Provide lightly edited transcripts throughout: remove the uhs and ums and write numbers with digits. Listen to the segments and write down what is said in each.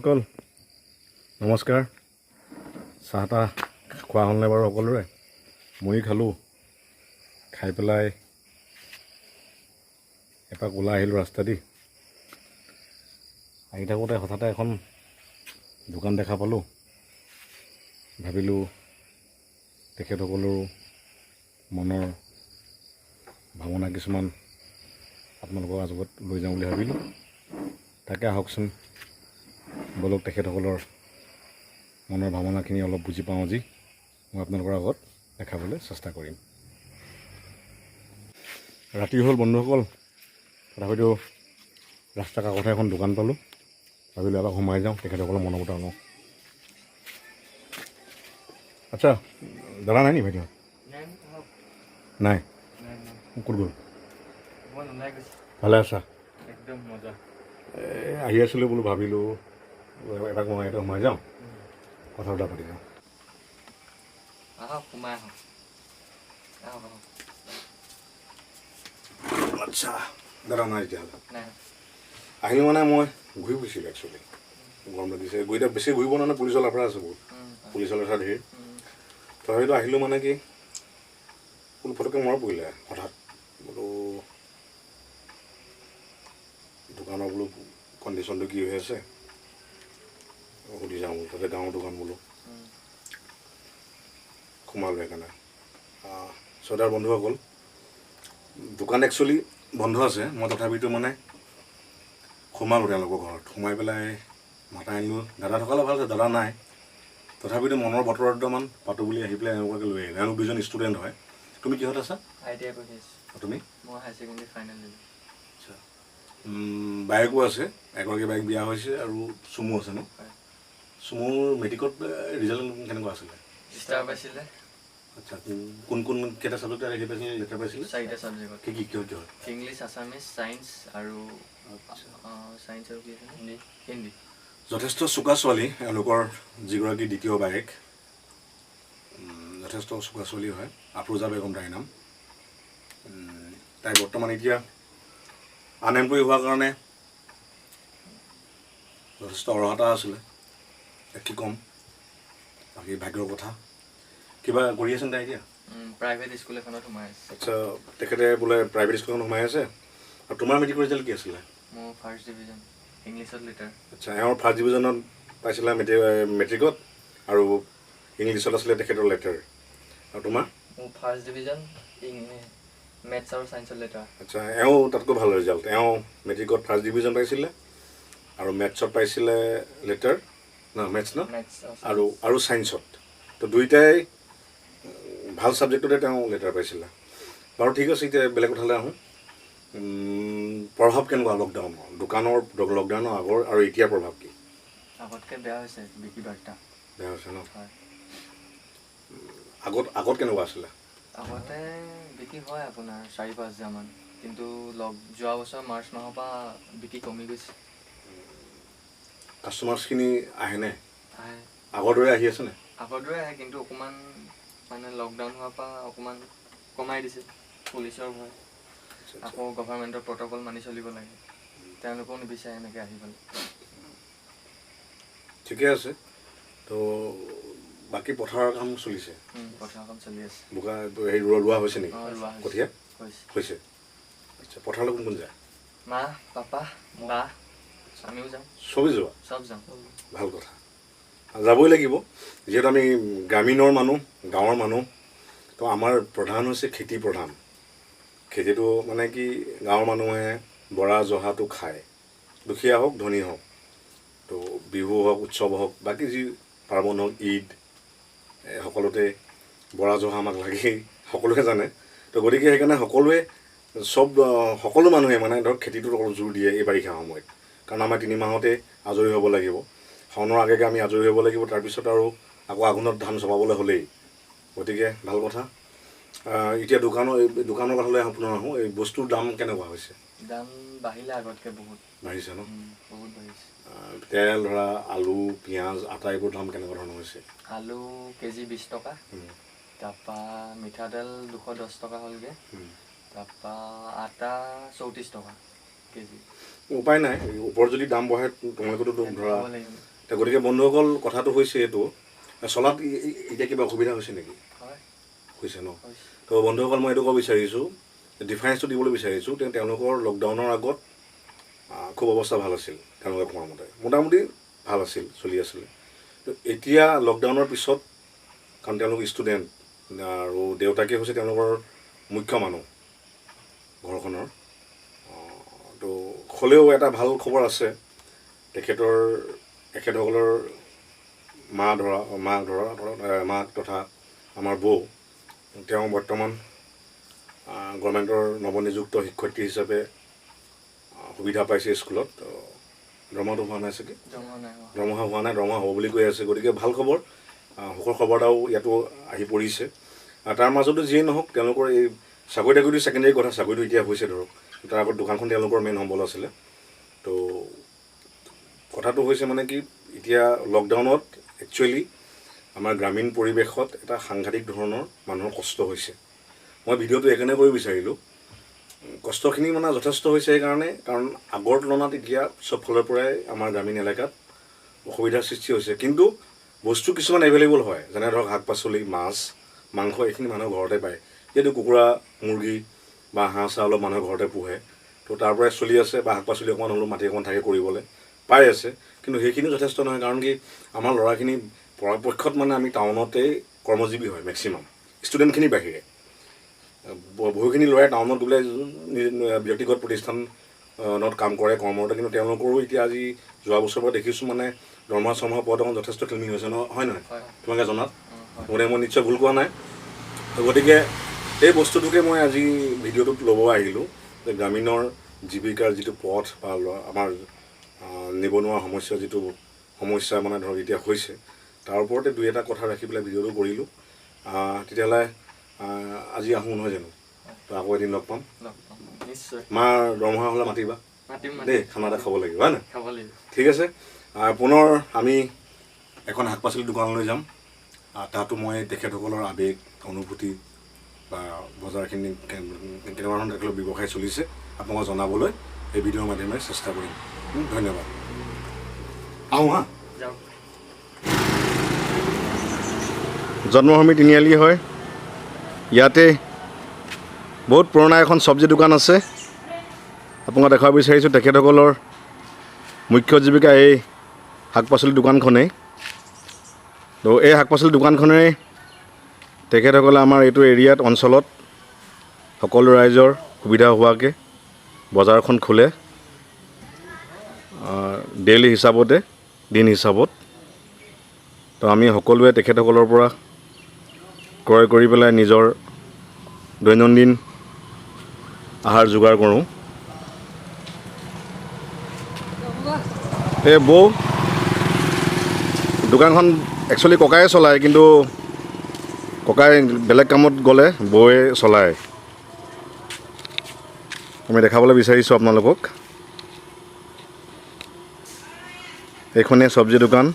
বন্ধুসকল নমস্কাৰ। চাহ তাহ খোৱা হ'লনে বাৰু সকলোৰে? ময়ো খালোঁ। খাই পেলাই এপাক ওলাই আহিলোঁ ৰাস্তা দি। আহি থাকোঁতে হঠাতে এখন দোকান দেখা পালোঁ। ভাবিলোঁ তেখেতসকলৰো মনৰ ভাৱনা কিছুমান আপোনালোকৰ আগত লৈ যাওঁ বুলি ভাবিলোঁ। তাকে আহকচোন, ব'লক, তেখেতসকলৰ মনৰ ভাৱনাখিনি অলপ বুজি পাওঁ। আজি মই আপোনালোকৰ আগত দেখাবলৈ চেষ্টা কৰিম। ৰাতি হ'ল বন্ধুসকল, তথাপিতো ৰাস্তাৰ কাষতে এখন দোকান পালোঁ। ভাবিলোঁ এবাৰ সোমাই যাওঁ, তেখেতসকলৰ মনৰ কথা লওঁ। আচ্ছা, দাদা নাই নি? ভাইটিহঁত নাই? ক'ত গ'ল? ভালে আছা? একদম মজা। এই আহি আছিলোঁ বোলো, ভাবিলোঁ এপাক মই ইয়াতে সোমাই যাওঁ, কথা বতৰা পাতি যাওঁ। আহক, সোমাই আহক, আহক আহক। আচ্ছা, দাদা নাই তেতিয়াহ'লে? নাই। আহিলোঁ মানে মই ঘূৰি ফুৰিছিলোঁ একচুৱেলি, গৰম লাগিছে। গৈ এতিয়া বেছি ঘূৰিব নোৱাৰে, পুলিচৰ লাফৰা আছে বহুত, পুলিচৰ লেঠা ধেৰ। তথাপিতো আহিলোঁ, মানে কি বোলো ফটককৈ মনত পৰিলে হঠাৎ, বোলো দোকানৰ বোলো কণ্ডিশ্যনটো কি হৈ আছে সুধি যাওঁ বোলো। তাতে গাঁৱৰ দোকান বোলো, সোমালোঁ সেইকাৰণে। শ্ৰদ্ধাৰ বন্ধুসকল, দোকান একচুৱেলি বন্ধ আছে। মই তথাপিতো মানে সোমালোঁ তেওঁলোকৰ ঘৰত। সোমাই পেলাই মাতাই আনিলোঁ। দাদা থকালে ভাল আছে, দাদা নাই। তথাপিতো মনৰ বতৰা দুটামান পাতোঁ বুলি আহি পেলাই এনেকুৱাকৈ লৈ আহিলোঁ। এওঁলোক দুজন ষ্টুডেণ্ট হয়। তুমি কিহত আছা? I T I পঢ়ি আছোঁ। আৰু তুমি? মই হায়াৰ ছেকেণ্ডেৰী ফাইনেল দিলোঁ। আচ্ছা। বায়েকো আছে, এগৰাকী বায়েক বিয়া হৈছে আৰু চুমু আছে ন? হয়। চুমুৰ মেট্ৰিকত ৰিজাল্ট কেনেকুৱা আছিলে? ষ্টাৰ পাইছিলে। আচ্ছা, কোন কোন কেইটা ছাবজেক্ট হেৰি পাইছিলে, লেটাৰ পাইছিলে? চাৰিটা ছাবজেক্টত। কি কি, কিহত কিহত? ইংলিছ, আছামিজ, ছায়েন্স আৰু আচ্ছা। ছায়েন্স আৰু কি আছিলে, হিন্দী, হিন্দী। যথেষ্ট চোকা ছোৱালী এওঁলোকৰ যিগৰাকী দ্বিতীয় বায়েক, যথেষ্ট চোকা ছোৱালী হয়। আফৰোজা বেগম তাইৰ নাম। তাই বৰ্তমান এতিয়া আনএমপ্লয় হোৱাৰ কাৰণে যথেষ্ট অৰ্হতা আছিলে। এতিয়া কি ক'ম, বাকী ভাগ্যৰ কথা। কিবা কৰি আছে তাই এতিয়া? প্ৰাইভেট স্কুল এখনত সোমাই আছে। আচ্ছা, তেখেতে বোলে প্ৰাইভেট স্কুলখনত সোমাই আছে। আৰু তোমাৰ মেট্ৰিকৰ ৰিজাল্ট কি আছিলে? মোৰ ফাৰ্ষ্ট ডিভিজন, ইংলিছত লেটাৰ। আচ্ছা, এওঁৰ ফাৰ্ষ্ট ডিভিজনত পাইছিলে মেট্ৰিকত আৰু ইংলিছত আছিলে তেখেতৰ লেটাৰ। আৰু তোমাৰ? মোৰ ফাৰ্ষ্ট ডিভিজন, মেথছ আৰু ছায়েন্সত লেটাৰ। আচ্ছা, এওঁ তাতকৈ ভাল ৰিজাল্ট। এওঁ মেট্ৰিকত ফাৰ্ষ্ট ডিভিজন পাইছিলে আৰু মেথছত পাইছিলে লেটাৰ ন, মেথছ ন? মেথছ। আৰু ছায়েন্সত তো দুইটাই ভাল ছাবজেক্টতে তেওঁ লেটাৰ পাইছিলে। বাৰু ঠিক আছে, এতিয়া বেলেগ কথালৈ আহোঁ। প্ৰভাৱ কেনেকুৱা লকডাউনৰ, দোকানৰ লকডাউনৰ আগৰ আৰু এতিয়াৰ প্ৰভাৱ কি? আগতকৈ বেয়া হৈছে বিক্ৰী বাৰ্তা। বেয়া হৈছে ন? হয়। আগত কেনেকুৱা আছিলে? আগতে বিক্ৰী হয় আপোনাৰ 4-5 হাজাৰমান, কিন্তু লগ যোৱা বছৰ মাৰ্চ মাহৰ পৰা বিক্ৰী কমি গৈছে। কাষ্টমাৰ্ছখিনি আহেনে? আহে। আগৰ দৰে আহি আছেনে? আগৰ দৰে আহে, কিন্তু অকণমান মানে লকডাউন হোৱাৰ পৰা অকণমান কমাই দিছে, পুলিচৰ ভয়। আকৌ গভৰ্ণমেণ্টৰ প্ৰট'কল মানি চলিব লাগে, তেওঁলোকেও নিবিচাৰে এনেকৈ আহিবলৈ। ঠিকে আছে। তো বাকী পথাৰৰ কাম চলিছে? পথাৰৰ কাম চলি আছে। বোকা হেৰি ৰোৱা হৈছে নেকি? অঁ, ৰোৱা হৈছে। কঠীয়া? হৈছে। হৈছে। আচ্ছা, পথাৰলৈ কোন কোন যায়? মা, পাপা, বা, আমিও যাওঁ। চবেই যোৱা? চব যাওঁ। ভাল কথা, যাবই লাগিব। যিহেতু আমি গ্ৰামীণৰ মানুহ, গাঁৱৰ মানুহ, তো আমাৰ প্ৰধান হৈছে খেতি প্ৰধান। খেতিটো মানে কি, গাঁৱৰ মানুহে বৰা জহাটো খায়, দুখীয়া হওক ধনী হওক। তো বিহু হওক, উৎসৱ হওক, বাকী যি পাৰ্বণ হওক, ঈদ, এই সকলোতে বৰা জহা আমাক লাগেই, সকলোৱে জানে। তো গতিকে সেইকাৰণে সকলোৱে চব সকলো মানুহে মানে ধৰক খেতিটোত অলপ জোৰ দিয়ে এই বাৰিষা সময়ত। কাৰণ আমাৰ 3 মাহতে আজৰি হ'ব লাগিব। শাওনৰ আগে আগে আমি আজৰি হ'ব লাগিব, তাৰপিছত আৰু আকৌ আঘোণত ধান চপাবলৈ হ'লেই। গতিকে ভাল কথা। এতিয়া দোকানৰ কথালৈ পুনৰ আহোঁ। এই বস্তুৰ দাম কেনেকুৱা হৈছে? দাম বাঢ়িলে আগতকৈ বহুত। বাঢ়িছে ন? বহুত বাঢ়িছে। তেল ধৰা, আলু, পিঁয়াজ, আটা, এইবোৰ দাম কেনেকুৱা ধৰণৰ হৈছে? আলু কেজি 20 টকা। তাৰপৰা মিঠাতেল 210 টকা হ'লগৈ। তাৰপৰা আটা 34 টকা কেজি। উপায় নাই, ওপৰত যদি দাম বঢ়ায় তোমালোকেতো ধৰা খাব লাগিব। গতিকে বন্ধুসকল, কথাটো হৈছে এইটো, চলাত এতিয়া কিবা অসুবিধা হৈছে নেকি? হৈছে ন? তো বন্ধুসকল, মই এইটো ক'ব বিচাৰিছোঁ, ডিফাৰেঞ্চটো দিবলৈ বিচাৰিছোঁ, তেওঁলোকৰ লকডাউনৰ আগত খুব অৱস্থা ভাল আছিল, তেওঁলোকে কোৱা মতে মোটামুটি ভাল আছিল, চলি আছিলে। তো এতিয়া লকডাউনৰ পিছত, কাৰণ তেওঁলোক ষ্টুডেণ্ট আৰু দেউতাকে হৈছে তেওঁলোকৰ মুখ্য মানুহ ঘৰখনৰ, তো হ'লেও এটা ভাল খবৰ আছে, তেখেতসকলৰ মাক তথা আমাৰ বৌ, তেওঁ বৰ্তমান গভৰ্ণমেণ্টৰ নৱনিযুক্ত শিক্ষয়িত্ৰী হিচাপে সুবিধা পাইছে স্কুলত। দৰমহাটো হোৱা নাই চাগে, দৰমহা হোৱা নাই, দৰমহা হ'ব বুলি কৈ আছে। গতিকে ভাল খবৰ, সুখৰ খবৰ এটাও ইয়াতো আহি পৰিছে। তাৰ মাজতো যিয়েই নহওক, তেওঁলোকৰ এই চাকৰি তাকৰিটো ছেকেণ্ডেৰী কথা, চাকৰিটো এতিয়া হৈছে ধৰক, তাৰ আগত দোকানখন তেওঁলোকৰ মেইন সম্বল আছিলে। তো কথাটো হৈছে মানে কি, এতিয়া লকডাউনত একচুৱেলি আমাৰ গ্ৰামীণ পৰিৱেশত এটা সাংঘাতিক ধৰণৰ মানুহৰ কষ্ট হৈছে। মই ভিডিঅ'টো এইকাৰণে কৰিব বিচাৰিলোঁ, কষ্টখিনি মানে যথেষ্ট হৈছে সেইকাৰণে, কাৰণ আগৰ তুলনাত এতিয়া চব ফালৰ পৰাই আমাৰ গ্ৰামীণ এলেকাত অসুবিধাৰ সৃষ্টি হৈছে। কিন্তু বস্তু কিছুমান এভেইলেবল হয়, যেনে ধৰক শাক পাচলি, মাছ, মাংস, এইখিনি মানুহ ঘৰতে পায়। যিহেতু কুকুৰা, মুৰ্গী বা হাঁহ চাহ অলপ মানুহে ঘৰতে পোহে, তো তাৰ পৰাই চলি আছে, বা শাক পাচলি অকণমান হ'লেও মাটি অকণমান থাকে কৰিবলৈ পাই আছে। কিন্তু সেইখিনিও যথেষ্ট নহয়, কাৰণ কি আমাৰ ল'ৰাখিনি পৰাপক্ষত মানে আমি টাউনতেই কৰ্মজীৱী হয় মেক্সিমাম, ষ্টুডেণ্টখিনিৰ বাহিৰে বহুখিনি ল'ৰাই টাউনত গৈ পেলাই ব্যক্তিগত প্ৰতিষ্ঠানত কাম কৰে কৰ্মৰত। কিন্তু তেওঁলোকৰো এতিয়া আজি যোৱা বছৰৰ পৰা দেখিছোঁ মানে দৰমহা চৰমহা পোৱাটো অকণ যথেষ্ট খেলিমেলি হৈছে ন, হয় নহয়? তোমালোকে জনাত, গতিকে মই নিশ্চয় ভুল কোৱা নাই। গতিকে এই বস্তুটোকে মই আজি ভিডিঅ'টোত ল'ব আহিলোঁ, যে গ্ৰামীণৰ জীৱিকাৰ যিটো পথ বা আমাৰ নিবনুৱা সমস্যা, যিটো সমস্যা মানে ধৰক এতিয়া হৈছে, তাৰ ওপৰতে দুই এটা কথা ৰাখি পেলাই ভিডিঅ'টো কৰিলোঁ। তেতিয়াহ'লে আজি আহোঁ নহয় জানো? তো আকৌ এদিন লগ পাম। মাৰ দৰমহা হ'লে মাতিবা দেই, খানা এটা খাব লাগিব, হয় নহয়? ঠিক আছে। পুনৰ আমি এখন শাক পাচলি দোকানলৈ যাম, তাতো মই তেখেতসকলৰ আৱেগ, অনুভূতি বা বজাৰখিনি কেনেকুৱা ধৰণৰ তেখেতৰ ব্যৱসায় চলিছে আপোনালোকক জনাবলৈ এই ভিডিঅ'ৰ মাধ্যমেৰে চেষ্টা কৰিম। ধন্যবাদ। আহোঁ হা। জন্মভূমি তিনিআলি হয়, ইয়াতে বহুত পুৰণা এখন চব্জি দোকান আছে। আপোনাক দেখুৱাব বিচাৰিছোঁ, তেখেতসকলৰ মুখ্য জীৱিকা এই শাক পাচলি দোকানখনেই। তো এই শাক পাচলি দোকানখনেই তেখেতসকলে আমাৰ এইটো এৰিয়াত, অঞ্চলত সকলো ৰাইজৰ সুবিধা হোৱাকৈ বজাৰখন খোলে, ডেইলি হিচাপতে, দিন হিচাপত। তো আমি সকলোৱে তেখেতসকলৰ পৰা ক্ৰয় কৰি পেলাই নিজৰ দৈনন্দিন আহাৰ যোগাৰ কৰোঁ। এই বৌ দোকানখন একচুৱেলি ককায়ে চলায়, কিন্তু ককাই বেলেগ কামত গ'লে বৌয়ে চলায়। আমি দেখাবলৈ বিচাৰিছোঁ আপোনালোকক, এইখনেই চব্জি দোকান।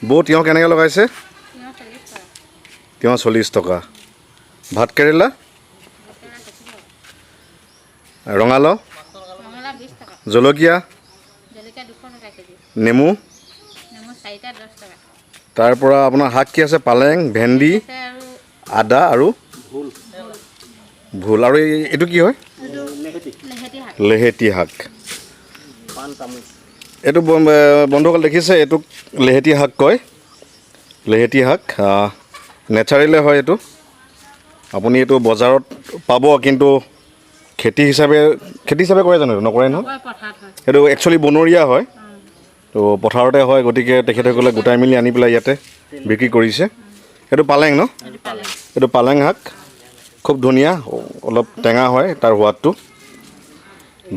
বৌ তিয়ঁহ কেনেকৈ লগাইছে? তিয়ঁহ 40 টকা। ভাত কেৰেলা, ৰঙালাও, জলকীয়া, নেমু, তাৰ পৰা আপোনাৰ শাক কি আছে? পালেং, ভেন্দি, আদা আৰু ভোল। আৰু এইটো কি হয়? লেহেতি শাক। এইটো বন্ধুসকল দেখিছে, এইটোক লেহেতি শাক কয়। লেহেতি শাক নেচাৰেলে হয় এইটো। আপুনি এইটো বজাৰত পাব, কিন্তু খেতি হিচাপে কৰে জানো? নকৰে নহয়, সেইটো একচুৱেলি বনৰীয়া হয়, তো পথাৰতে হয়। গতিকে তেখেতসকলে গোটাই মেলি আনি পেলাই ইয়াতে বিক্ৰী কৰিছে। এইটো পালেং ন? এইটো পালেং শাক, খুব ধুনীয়া, অলপ টেঙা হয় তাৰ সোৱাদটো।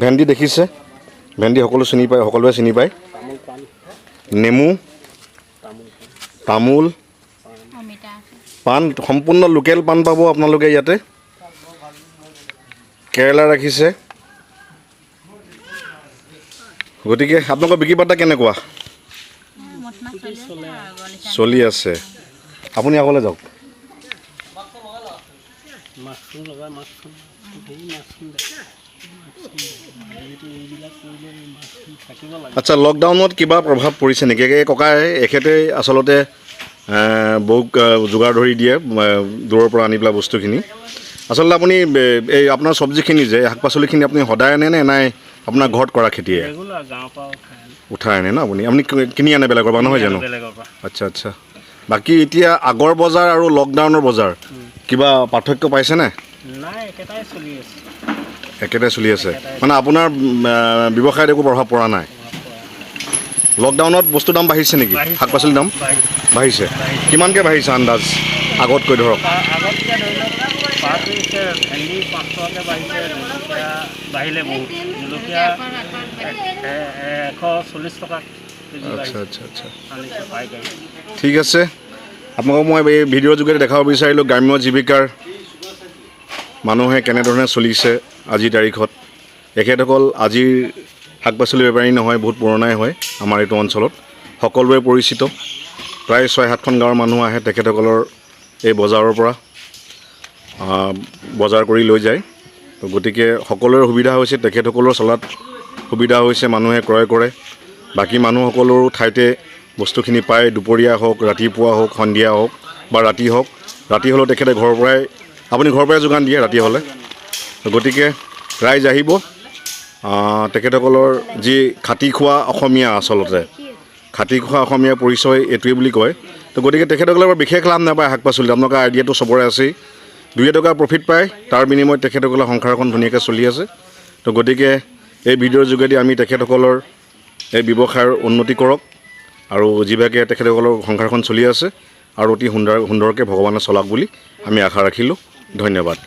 ভেন্দি দেখিছে, ভেন্দি সকলো চিনি পায়, সকলোৱে চিনি পায়। নেমু, তামোল, পাণ, সম্পূৰ্ণ লোকেল পাণ পাব আপোনালোকে ইয়াতে। কেৰেলা ৰাখিছে। গতিকে আপোনালোকৰ বিক্ৰী বাৰ্তা কেনেকুৱা চলি আছে? আপুনি আগলৈ যাওক। যিহেতু এইবিলাক কৰিলে এই মাছখিনি থাকিব লাগে। আচ্ছা, লকডাউনত কিবা প্ৰভাৱ পৰিছে নেকি? এই ককাই, এখেতে আচলতে বৌক যোগাৰ ধৰি দিয়ে, দূৰৰ পৰা আনি পেলাই বস্তুখিনি। আচলতে আপুনি এই আপোনাৰ চব্জিখিনি যে শাক পাচলিখিনি আপুনি সদায় আনে নে নাই আপোনাৰ ঘৰত কৰা খেতিয়ে? ৰেগুলাৰ গাঁৱৰ পৰা উঠাই আনে। উঠাই আনে ন আপুনি? আপুনি কিনি আনে বেলেগৰ পৰা, নহয় জানো? বেলেগৰ পৰা। আচ্ছা, বাকী এতিয়া আগৰ বজাৰ আৰু লকডাউনৰ বজাৰ কিবা পাৰ্থক্য পাইছেনে? নাই, একেটাই চলি আছে। একেটাই চলি আছে। মানে আপোনাৰ ব্যৱসায়ত একো প্ৰভাৱ পৰা নাই? প্ৰভাৱ পৰা নাই। লকডাউনত বস্তুৰ দাম বাঢ়িছে নেকি? বাঢ়িছে। শাক পাচলিৰ দাম? বাঢ়িছে। বাঢ়িছে। বাঢ়িছে। কিমানকৈ বাঢ়িছে আন্দাজ আগতকৈ ধৰক? আগতকৈ ধৰি লওক পাৰ পিচ ভেন্দি 5 টকাকৈ বাঢ়িছে, জলকীয়া বাঢ়িলে বহুত, জলকীয়া 140 টকা কেজি বাঢ়িছে। আচ্ছা। আনিছে পাইকাৰী। ঠিক আছে, আপোনালোকক মই এই ভিডিঅ'ৰ যোগেদি দেখাব বিচাৰিলোঁ গ্ৰাম্য জীৱিকাৰ মানুহে কেনেধৰণে চলিছে আজিৰ তাৰিখত। এখেতসকল আজিৰ শাক পাচলি বেপাৰী নহয়, বহুত পুৰণাই হয় আমাৰ এইটো অঞ্চলত, সকলোৰে পৰিচিত। প্ৰায় 6-7খন গাঁৱৰ মানুহ আহে তেখেতসকলৰ এই বজাৰৰ পৰা বজাৰ কৰি লৈ যায়। তো গতিকে সকলোৰে সুবিধা হৈছে, তেখেতসকলৰ চলাত সুবিধা হৈছে, মানুহে ক্ৰয় কৰে। বাকী মানুহসকলৰো ঠাইতে বস্তুখিনি পায়, দুপৰীয়া হওক, ৰাতিপুৱা হওক, সন্ধিয়া হওক বা ৰাতি হওক। ৰাতি হ'লেও তেখেতে ঘৰৰ পৰাই, আপুনি ঘৰৰ পৰাই যোগান দিয়ে ৰাতি হ'লে। তো গতিকে ৰাইজ আহিব। তেখেতসকলৰ যি খাটি খোৱা অসমীয়া, আচলতে খাটি খোৱা অসমীয়া পৰিচয় এইটোৱে বুলি কয়। তো গতিকে তেখেতসকলে বৰ বিশেষ লাভ নাপায় শাক পাচলিত, আপোনালোকৰ আইডিয়াটো চবৰে আছেই। 2 টকা প্ৰফিট পায়, তাৰ বিনিময়ত তেখেতসকলৰ সংসাৰখন ধুনীয়াকৈ চলি আছে। তো গতিকে এই ভিডিঅ'ৰ যোগেদি আমি তেখেতসকলৰ এই ব্যৱসায়ৰ উন্নতি কৰক আৰু যিভাগে তেখেতসকলৰ সংসাৰখন চলি আছে আৰু অতি সুন্দৰ সুন্দৰকৈ ভগৱানে চলাওক বুলি আমি আশা ৰাখিলোঁ। ধন্যবাদ।